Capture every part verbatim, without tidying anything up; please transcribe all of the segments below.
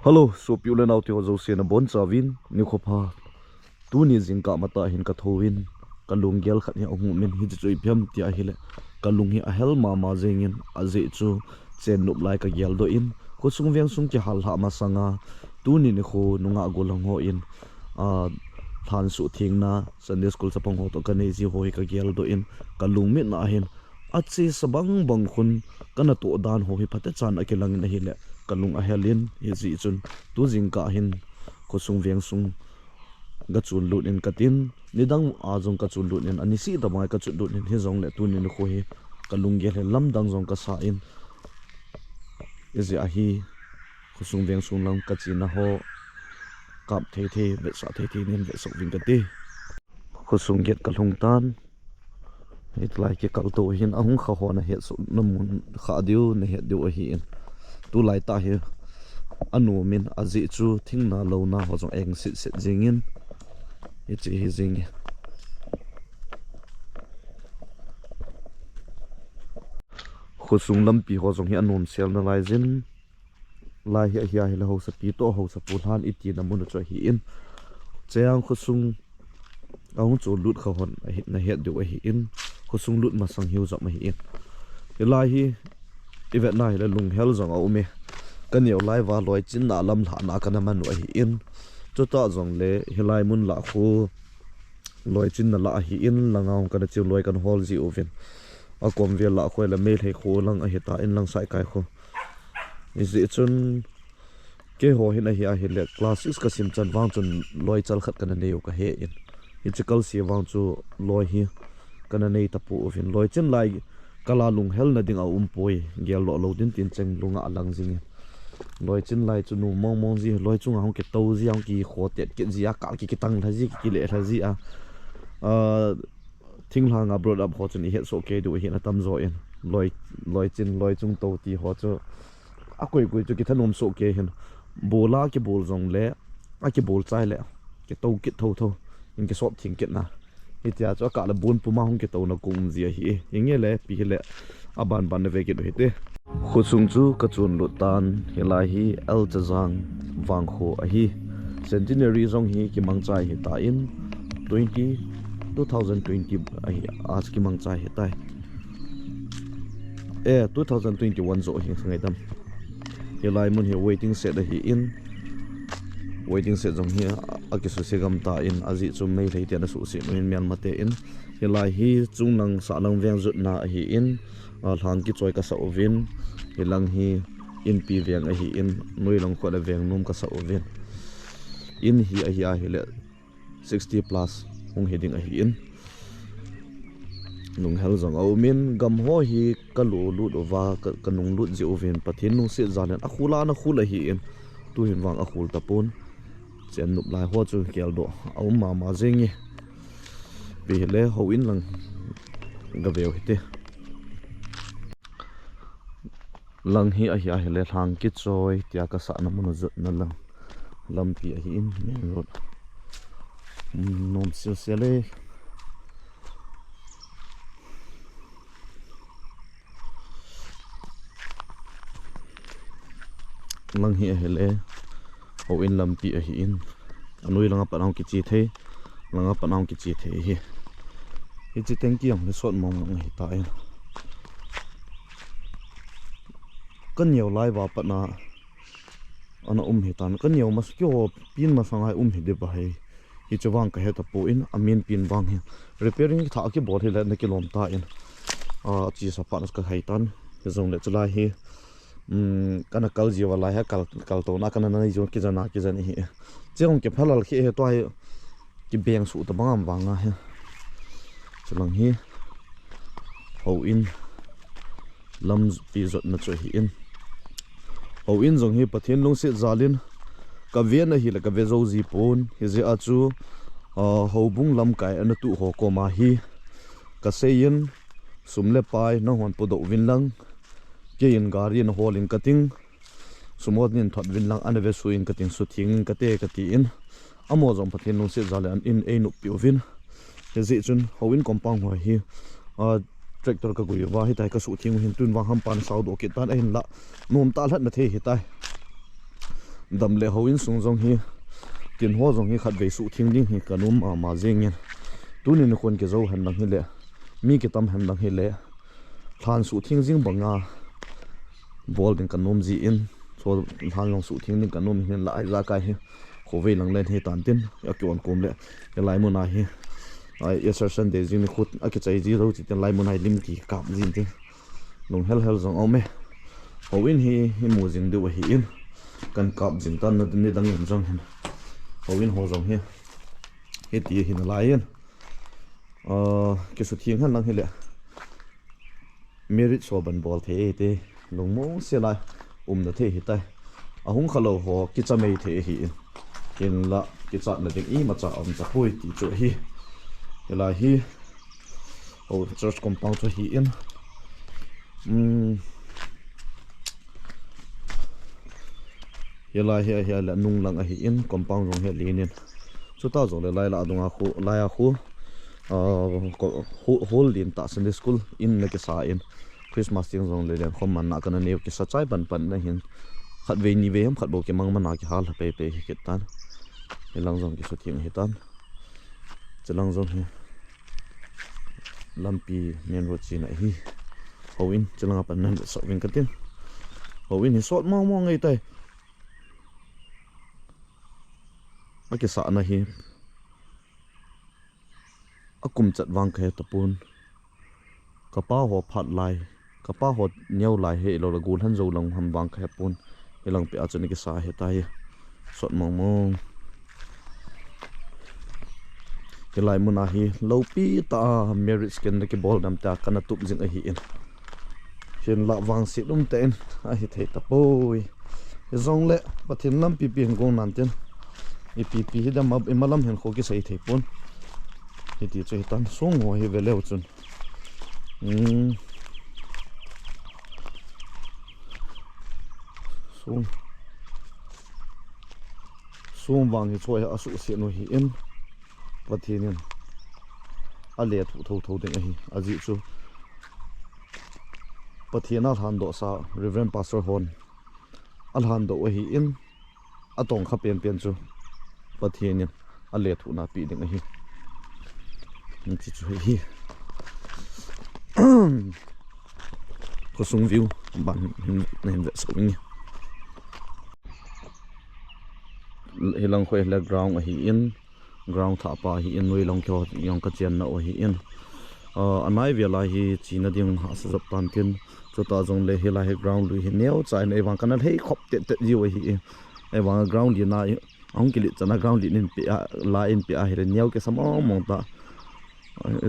Hello, sopi u le nao te ho jouse nabonchauvin nikho pha. Tuni jingkah matah hin kathouvin, kalunggel khat hi ahung umin, hiche chu ipi ham tia ahile, kalung hi ahel mama jengin, ajeh chu chennop lai kageldoh in, khosung vengsung kihal lhah masanga, tuni nikho nungah gollhang hon, a, lhansuh thengna, Sunday school chapang ho toh kanei ji ho hi kageldoh in, kalung mitna ahin, achesa bang bang khun, kanatoh dan ho hi phatechan akilangin ahile, kalung ahelin, hijeh chun, tu jingkah hin, khosung vengsung, gachun lut in katin, nidang a jong kachun lut in, anisih tobang kachun lut in, hijongle tuni nikho hi, kalunggel hi lamdang jong kasa in, ijeh a hi, khosung vengsung lang kachena ho, kap thei thei, vetsah thei thei nin vetsah uvin kati. Khosung gate kalhung tan, hitilai kikaltou hin ahung kha ho nahet soh, namu kha diu, nahet diu ahin. Tulai tah hi, anomin ajeh chu thingna louna ho jong eng setset jengin. Hiche hi jenge. Khosung lampi ho jong hi anom sel nalai jin. Lai hi ahi ahile haosapi toh haosapu lhan itina mun chu ahin. Cheyang khosung ahung chon lut kha hon ahi, nahet diu ahin. Khosung lut masang hiu jong ahin. Hilai hi ivetna hile lunghel jong aume. Kaneo lai uva loichinna lam lhahna kana man u ahin. Chutah jongle hilai mun lah khu loichinna lah ahin, langa hung kana cheu loi kana hol jiuvin. Akom vel lah khu le Meitei kho lang ahitan lang Saikai kho. Hijeh chun keiho hin ahi ahile class six kasim chan vang chun loichal khat kana neiu kahen. Hiche kalse vang chu loi hi kana nei tapouvin. Loichin lai kala lunghelna ding aumpoi. Geldoh lou din tin cheng lunga alang jingin. Loichin lai chu nom mong mong ji, loi chunga hung kitou ji, hung kikhotet kit ji, akal ki kitang lha ji, kile lha ji a. A, thinglhanga brought up ho chun ihet soh kei diu ahin atamjo in. Loi, loichin, loichung tou ti ho chu akoi koi chu kithanom soh kei hin. Bola kibol jongle, akibol chai le, kitou kit thotho, in kisop theng kitna. Hitia chu akah le bon puma hung kitouna kum ji ahi. Hinge le, ipi hile, aban ban nave kit u hite. Khosung chu kachon lut tan, hilai hi L Chajang vangkho ahi. Centenary jong hi kimangcha ahitan, twenty, two thousand twenty ahi, a kimangcha ahitai. Eh, two thousand twenty-one joh hi sangaidam. Hilai mun hi waiting shed ahin, waiting shed jong hi a, akisuse gamtan, ajeh chu Meitei ten asuse u hin Myanmar ten. Hilai hi chunglang sahlang veng jutna ahin, a, lhang kichoi kasah uvin, hilang hi Inpi veng ahin, noilang khu le veng nom kasah uvin. In hi ahi ahile sixty plus hung hi ding ahin. Lunghel jong aumin, gam ho hi kalu lut uva, ka, kanung lut jiuvin, Pathen lungset jalin akhul a ana khul ahin, tuhin vang akhul tapon. Chennop lai ho chu geldoh aum mama jenge. Ipi hile houin lang gaveu hite. Lang hi ahi ahile lhang kichoi tia kasahna mun u jutna lang. Lampi ahin main road. Nom sel sel e. Lang hi ahile houin lampi ahin. Anoi langa pat ahung kiche thei, langa pat ahung kiche thei ahi. Hiche teng kiang le sot mong mong ahitan. Kaneo lai uva patna ana um hitan. Kaneo mas keiho pin masanga um hi diu ahi. Hiche vang kahe tapon, amin pin vang hi. Repairing thah kibol hile nakilom tan. A, chesa pat kahai tan. Hijongle chulai hi. Um, kana kal jiuva lai hi kal, kaltouna kana nei jiu kijana, kijana hi. Chehung kiphalal khi hi tua hi kibeng suh tabang am vanga hi. Chulang hi houin lampi jotna chu ahin. Houin jong hi Pathen lungset jalin kaven ahile kave jou jipon. Hijeh a chu, a, houbung lamkai ana tuh ho koma hi kaseiyin, sum le pai nanghon podoh uvin lang, keiyin gari naholin kating, sumo nin thot uvin lang, ana vesuh in kating, suthengin kate katin, amaho jong Pathen lungset jalin in einoppi uvin. Hijeh chun houin compound ho hi, a, tractor kagui uva hitia kasuhtheng u hin tun vang hampa ana saodoh kit tan ahinla, nomtah lhatna thei hitai. Dam le houin sung jong hi, tin ho jong hi khatvei suhtheng ding hi kanom mama jingin. Tuni nikho kijou hen lang hile, mi kitam hen lang hile, lhan suhtheng jing banga bol ding kanom jin, so lhan jong suhtheng ding kanom hin la ijakai hi, khovei lang len hitan tin, akion kom le, hilai muna hi, ai, Easter Sunday jing nikho akichai ji lou chi tin, lai muna hi lim kikap jin tin. Lunghel hel jong aume. Houin hi, hi mu jing diu ahin. Kan kap jing tan na ni dang in jong hin. Houin ho jong hi. Hiti hin alai in. Ah, kisuhtheng hen lang hile. Marriage ho ban bol thei te. Lungmong se lai. Umna thei hitai. Ahung khalou ho kicha mei thei ahin. Hinla kichatna ding imacha aum tapoi ti chu ahi. Hilai hi. Ho church compound chu ahin. Um, hilai hi, hilai nung lang ahin, compound jong hi len in. Chuta jong le lai la dunga khu, lai a khu, ah, ko-, ho-, hall len tah Sunday school in na kisa in. Christmas ding jong le len khom man na kana neo kisa chai pan pan na hin. Khatvei nivei ham khat bou kimang mana kihal pei pei hi kit tan. Hilang jong kisuhtheng hitan. Chilang jong hi. Lampi main road china hi. Houin, chilanga pan nan sok ving katin. Houin hi sot mong mong ngai tai. Akisahna hi. Akum chat vang kahe tapon. Kapa ho phat lai. Kapa ho neo lai hilou la gul han jou lang ham vang kahe pon. Hilang pia chu ni kisa hitai. Sot mong mong. Hilai muna hi loupi tah a marriage ken na kibol dam ta kana tup jing ahin. Hinla vangset um tah in ahi thei tapoi. Hijongle Pathen lampi pi hin gong nan tin. Ipi pi hi dam a, imalam hin kho kisei thei pon. Hiti chu hitan sung ho hi veleu chun. Hmm. Sung. Sung vang hi choi asuhset u ahin. Pathen in alethuh thotho ding ahi. Ajeh chu Pathen alhandoh sa Reverend Pastor hon alhandoh u ahin. Atongkha penpen chu Pathen in alethuhna pe ding ahi. Hiche chu hi. Khosung view ban hin, hin ve so ni. Hilang khu le ground ahin, ground thah pa ahin, noi lang kho jong kachenna u ahin. Ah, anai vela hi chena ding hahsa jop tan tin, chuta jongle hilai hi ground lui hi neocha in eivang kana lhei khop tet tet jiu ahi. Eivang ground li na ahung kilet chana ground li nin pe a, la in pe a hile neo kisa mong mong ta.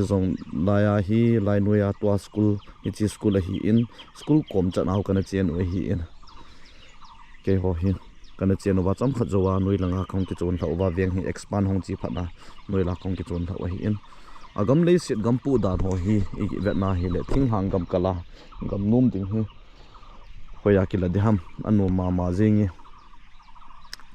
Jong lai a hi, lai noi a tua school, hiche school ahin, school kom chan au kana chen u ahin. Keiho hi, kana chen uva chomkhat jouva, noi langa kahung kichon lhah uva, veng hi expand hung chi phatna, noi la kahung kichon lhah u ahin. Agam leiset gam pu dan ho hi, ivetna hile, thinglhang gam kala, gam nom ding hi. Hoiya kila ding ham, anom mama jenge.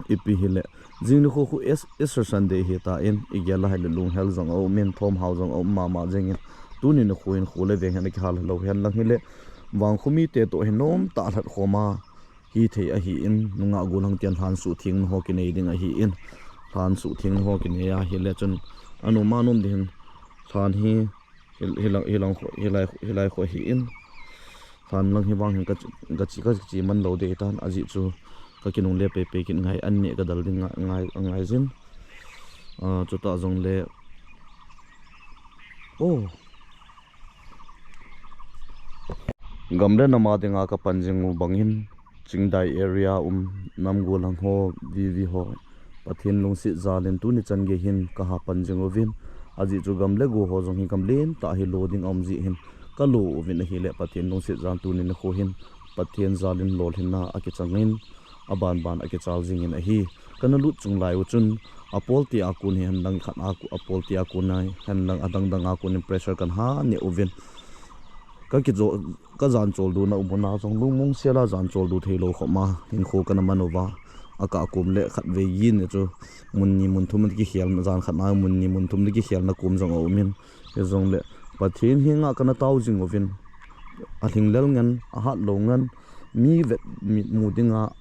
Ipi hile, jing nikho khu Eas-, Easter Sunday hitan, igel a hile lunghel jong aum in, thomhao jong aum mama jenge. Tuni nikho in kho le veng hin akihal lou hen lang hile, vangkho mite toh hi nomtah lhat khoma hithei ahin, nungah gollhang ten lhan suhthengna ho kinei ding ahin, lhan suhthengna ho kinei ahile chun, anom anom ding hin, lhan hi, Hi, hilang, hilang kho, hilai, hilai kho ahin. Lhan lang hi vang hin ka, kache, kache man lou ding tan ajeh chu kakinungle pei pei kit ngai an neh kadal ding ngai, ngai, ngai jin. Ah, chuta jongle. Oh. Gam le nam a dinga kapan jing u bangin. Chingdai area um nam gollhang ho, V V ho. Pathen lungset jal in tuni chan gei hin kaha pan jing uvin. Ajeh chu gam le go ho jong hi gam lentah hi lo ding aum jeh hin kalo uvin ahile Pathen lungset jal tuni nikho hin Pathen jal in lolhinna akichang in aban ban akichal jing in ahi. Kana lut chung lai u chun apol te a kon hi hen lang khat a ko, apol te a kon a hen lang adang dang a kon in pressure kana neh uvin. Ka kijo Ka jan choldo na um u na jong lungmong sela jan choldo thei lou khop ma hinkho kana man uva. Akah kom le khatvei gin e chu mun ni mun thum kikhel na jan khat na mun ni mun thum kikhel na kom jong aum in. Hijongle Pathen henga kana tao jing uvin. Alhinglel ngen, ahat lou ngen, mi vet mi mu dinga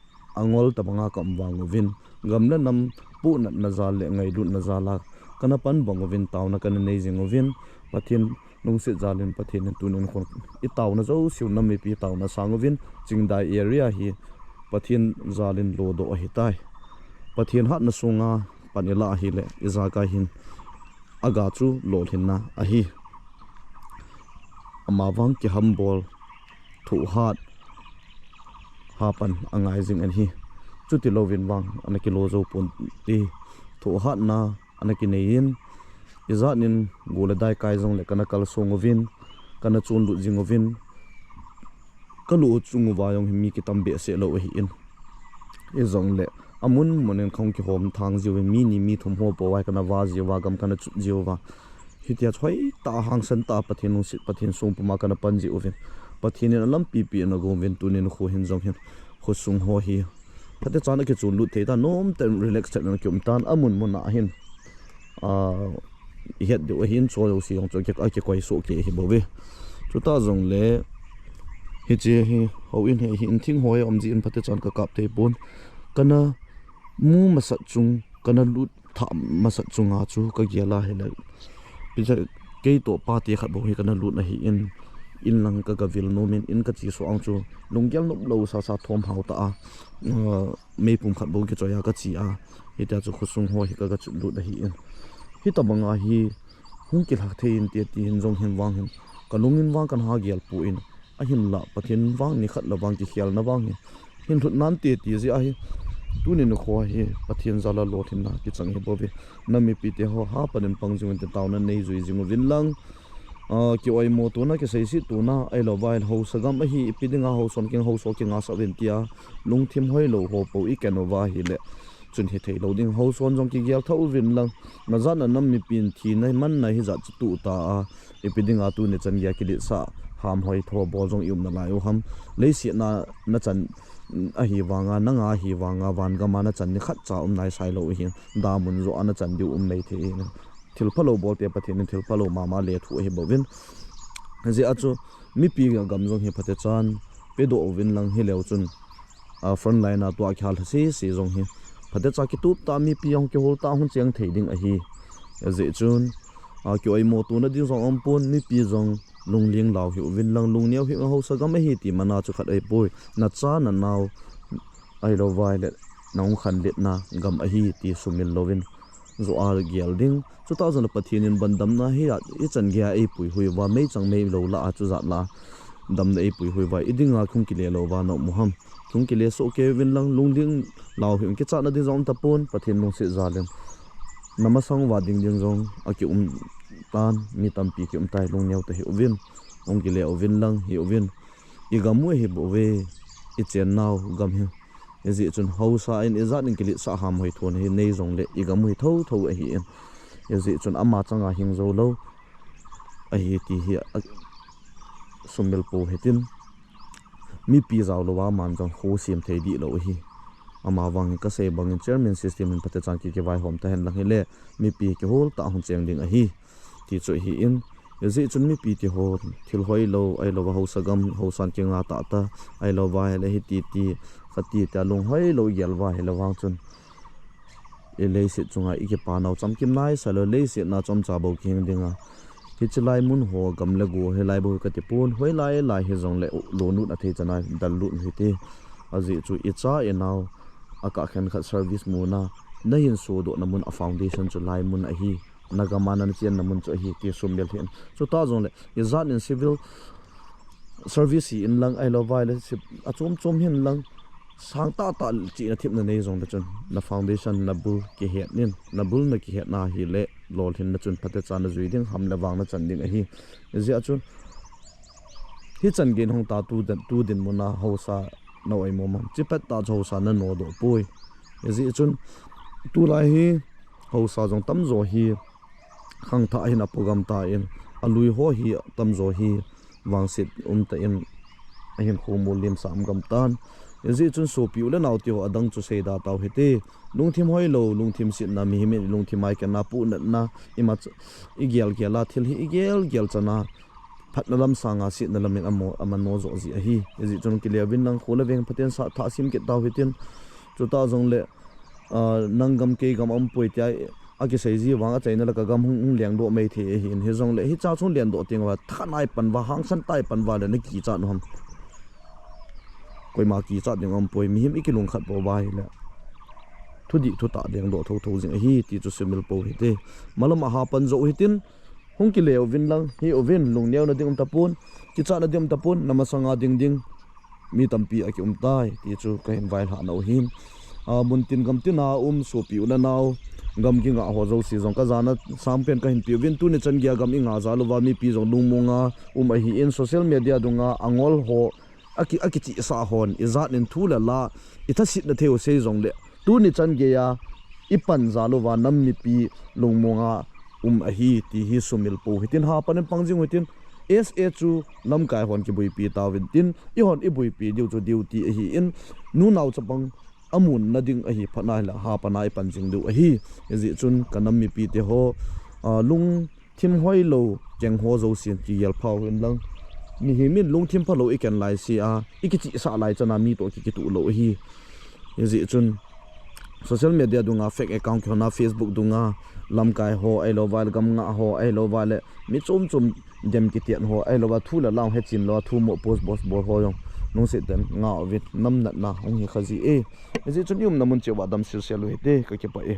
angol tabanga ka um vang uvin, gam le nam puhnatna jal le ngailutna jal a kana pan bang uvin, taona kana nei jing uvin, Pathen lungset jal in Pathen in tunin khun i taona jouse u nam mipi taona sang uvin, Chingdai area hi Pathen jal in lodoh ahitai. Pathen hatna sunga pan i lah ahile, i jakai hin aga chu lolhinna ahi. Amavang kihambol, thohhat, hapan angai jing ahi. Chuti louvin vang ana kilo jou pon ti, thohhatna ana kinei in, ijat nin go le dai kai jongle kana kalsong uvin, kana chonlut jing uvin, ka lu chung uva jong hi mi kitam behseh lou ahin. Ijongle amun mun in kahung kihom thang jiuvin, mi ni mi thum ho pou vai kana va jiuva, gam kana chut jiuva. Hitia chu hoitah a hangsan tah a Pathen lungset, Pathen sung puma kana pan jiuvin, Pathen in alampi pi in ago uvin, tunin kho hin jong hin khosung ho hi phatechan a kichonlut thei tan, nomtah in relax tah in ana kium tan, amun mun a hin, ah, i het diu ahin, choi jouse jong chu aki, akikoi soh kei ahi bouve. Chuta jongle hiche hi houin hi, hi in thing hoi a um jeh in phatechan ka kap thei pon. Kana mu masat chung, kana lut thah masat chunga chu ka gel ahile, picha kei toh pate khat bou hi kana lut ahin, in lang ka, ka vil nom in, in ka che soh ang chu lunggel nop lou sasa thom hao tah a, ah, meipum khat bou kichoi a ka che a, hitia chu khosung ho hi ka, ka chut lut ahin. Hitabanga hi hung kilhah thei inte ti hin jong hin vang hin, ka lung in vang kana ha gel pon, ahinlah Pathen vang nikhat le vang kikhelna vang hi hin lhut nante ti jeh ahi. Tunin kho hi Pathen jal a lolhinna kichang hi bouve. Nam mipi te ho hapan in pang jing uvin, taona nei jui jing uvin lang, ah, ki-oimo tona, kiseiset tona, ahilou vai haosa gam ahi, ipi dinga haosa kinga, haosa kinga sah uvin tia lungthim hoilou ho pou i ken uva ahile, chun hithei lou ding. Haosa jong kigel tha uvin lang, najat na nam mipin thina manna hijat chu tuh ta a, ipi dinga tuni chan geiya kiletsah ham hoi tho bol jong i um nalai u ham. Leiset na, na chan ahi vanga, nanga ahi vanga, van gam a na chan nikhat cha um nai sai lou ahin, damun joh a na chan diu um mai thei in. Thil phalou bol te Pathen in thil phalou mama le thu ahi bouvin. Hijeh a chu mipi gam jong hi phatechan pedoh uvin lang, hileu chun, ah, front line a tua kihal lha sese jong hi phatecha kitup tah a mipi hung kihol tah a hung cheng thei ding ahi. Hijeh chun, ah, ki-oimo tona ding jong um pon, mipi jong lungling lau hih uvin lang, lungneo hih un, haosa gam ahi ti mana chu khat ahipoi. Na cha na nao ahilou vai le na hung khanletna gam ahi ti sumil louvin joh a gel ding. Chuta jongle Pathen in bandamna hi a, i chan geiya eipui hui uva, meichang meilou lah a chu jat lah a damna eipui hui uva, i dinga hung kile louva na um u ham. Hung kile soh kei uvin lang, lungling lau hih un, kichatna ding jong um tapon, Pathen lungset jal in na masang uva ding ding jong aki um tan, mi tampi ki um tai, lungneo tah hih uvin, hung kile uvin lang hih uvin. I gam u ahi bouve, i chennau gam hi. Hijeh chun haosa in ijat in kiletsah ham hoi thona hi nei jongle, i gam u hi thotho ahin. Hijeh chun ama changa hing jou lou ahi ti hi a, sumil pou hitin. Mipi jao louva aman jong kho sem thei dih lou ahi. Amavang hi kasei bangin chairman system in phatechan ki, kivaihom tahen lang hile, mipi kihol tah a hung cheng ding ahi ti chu ahin. Hijeh chun mipi ti ho, thil hoilou, ahilou va haosa gam, haosan kinga tah tah, ahilou va hile hiti ti, khati tia lung hoilou i gel uva hile vang chun, i leiset chunga i kipa nau chamkim nai sai lou, leiset na chomcha bou kihing dinga. Hiche lai mun ho gam le go hilai bou hi kati pon, hoilai lai hijongle lonut a thei chana dallut hite. Ajeh chu i cha i nao, akah khenkhat service muna, na hin sodohna mun a foundation chu lai mun ahi. Na gam a na chenna mun chu ahi ti sumil hih in. Chuta jongle, ijat in civil service hi in lang, ahilou vai le achom chom hin lang, sang tah tah chihna themna nei jongle chun, na foundation, na bul kihet in, na bul na kihetna hile, lolhinna chun phatechan na jui ding, ham le vang na chan ding ahi. Hijeh a chun, hichan gei in hung ta tu din, tu dinmun a haosa na oimo man, chipet tah chu haosa na nodoh poi. Hijeh chun, tulai hi haosa jong tamjo hi khangthah hin apo gam tan, alui ho hi tamjo hi vangset umtah in ahinkho molem sa um gam tan. Hijeh chun sopi u le nao teho, adang chu seida tau hite. Lungthim hoilou, lungthim setna, mihem in lungthim a ikenna, puhnatna, ima ch-, i gel gel a, thil hi i gel gel chana, phatna lam sanga setna lam in amo, amano joh ji ahi. Hijeh chun kile uvin lang, kho le veng phaten sa thah sem kit tau hitin. Chuta jongle, ah, nang gam kei gam aum poi tia akisei ji vang achaina le kagam hung, hung lengdoh mai thei ahin. Hijongle hicha chu lengdoh teng uva thanai pan uva, hangsan tai pan uva le nakichat u ham? Koima kichat ding aum poi, mihem ikilungkhat pou uva ahile thudih thutah lengdoh thotho jing ahi ti chu sumil pou hite. Malam a hapan jou hitin, hung kile uvin lang, hi uvin, lungneona ding um tapon, kichatna ding um tapon, namasanga ding ding mi tampi akium tai ti chu kahin vailhah nau ahin. Ah, muntin gamtina um sopi u le nao, gam kingah ho jouse jong kajana sangpen kahin pe uvin, tuni chan geiya gam ingah jal uva mipi jong lungmonga um ahin, social media dunga angol ho, aki, akichihsah hon ijat in thu le la, ithasitna thei u sei jongle, tuni chan geiya ipan jal uva nam mipi lungmonga um ahi ti hi sumil pou hitin, hapan in pang jing u hitin. S A chu lamkai hon kibuipi tauvin tin, eihon ibuipi diu chu duty ahin, nunao chapang amunna ding ahi phatna hile hapan a ipan jing diu ahi. Hijeh chun kanam mipite ho, ah, lungthim hoilou keng ho jousen kigelphau hen lang, mihem in lungthim phalou iken laise a, ikichihsah lai chana mi toh kikituh lou ahi. Hijeh chun social media dunga fake account kihona, Facebook dunga lamkai ho ahilouva le gam ngah ho ahilouva le mi chom chom dem kitian ho ahilouva thu le la hechen lou a thu mo post post bol ho jong lungset tah in ngah uvin, nam natna hung hi kha ji e. Hijeh chun iumna mun cheh uva dam selsel u hite, kakipah e.